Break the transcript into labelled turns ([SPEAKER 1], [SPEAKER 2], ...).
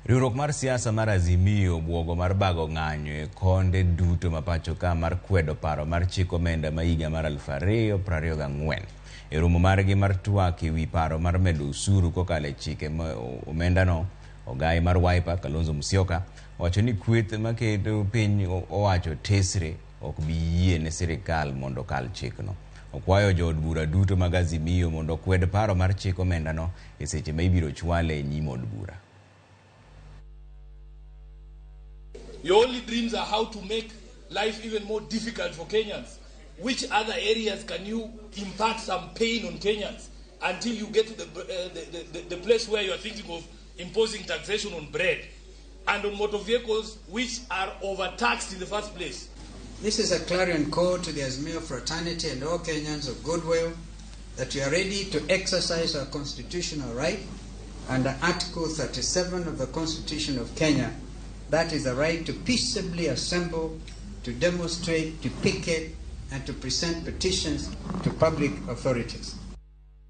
[SPEAKER 1] Riwruok mar siasa mar Azimio obwogo mar bago ng'anyo e konde duto ma pacho ka mar kwedo paro mar chik omenda ma higa mar 2024. E romo margi mar twak e wi paro mar medo osuru kokalo e chike omendano, ogai mar Wiper Kalonzo Musyoka owacho ni kweth maketo piny owacho tesre ok bi yie ne sirikal mondo okal chikno. Okwayo jood bura duto mag Azimio mondo okwed paro mar chik omendano e seche ma ibiro chwale e nyim od bura.
[SPEAKER 2] Your only dreams are how to make life even more difficult for Kenyans. Which other areas can you impart some pain on Kenyans until you get to the place where you are thinking of imposing taxation on bread and on motor vehicles which are overtaxed in the first place?
[SPEAKER 3] This is a clarion call to the Azimio fraternity and all Kenyans of goodwill that we are ready to exercise our constitutional right under Article 37 of the Constitution of Kenya. That is the right to peaceably assemble, to demonstrate, to picket, and to present petitions to public authorities.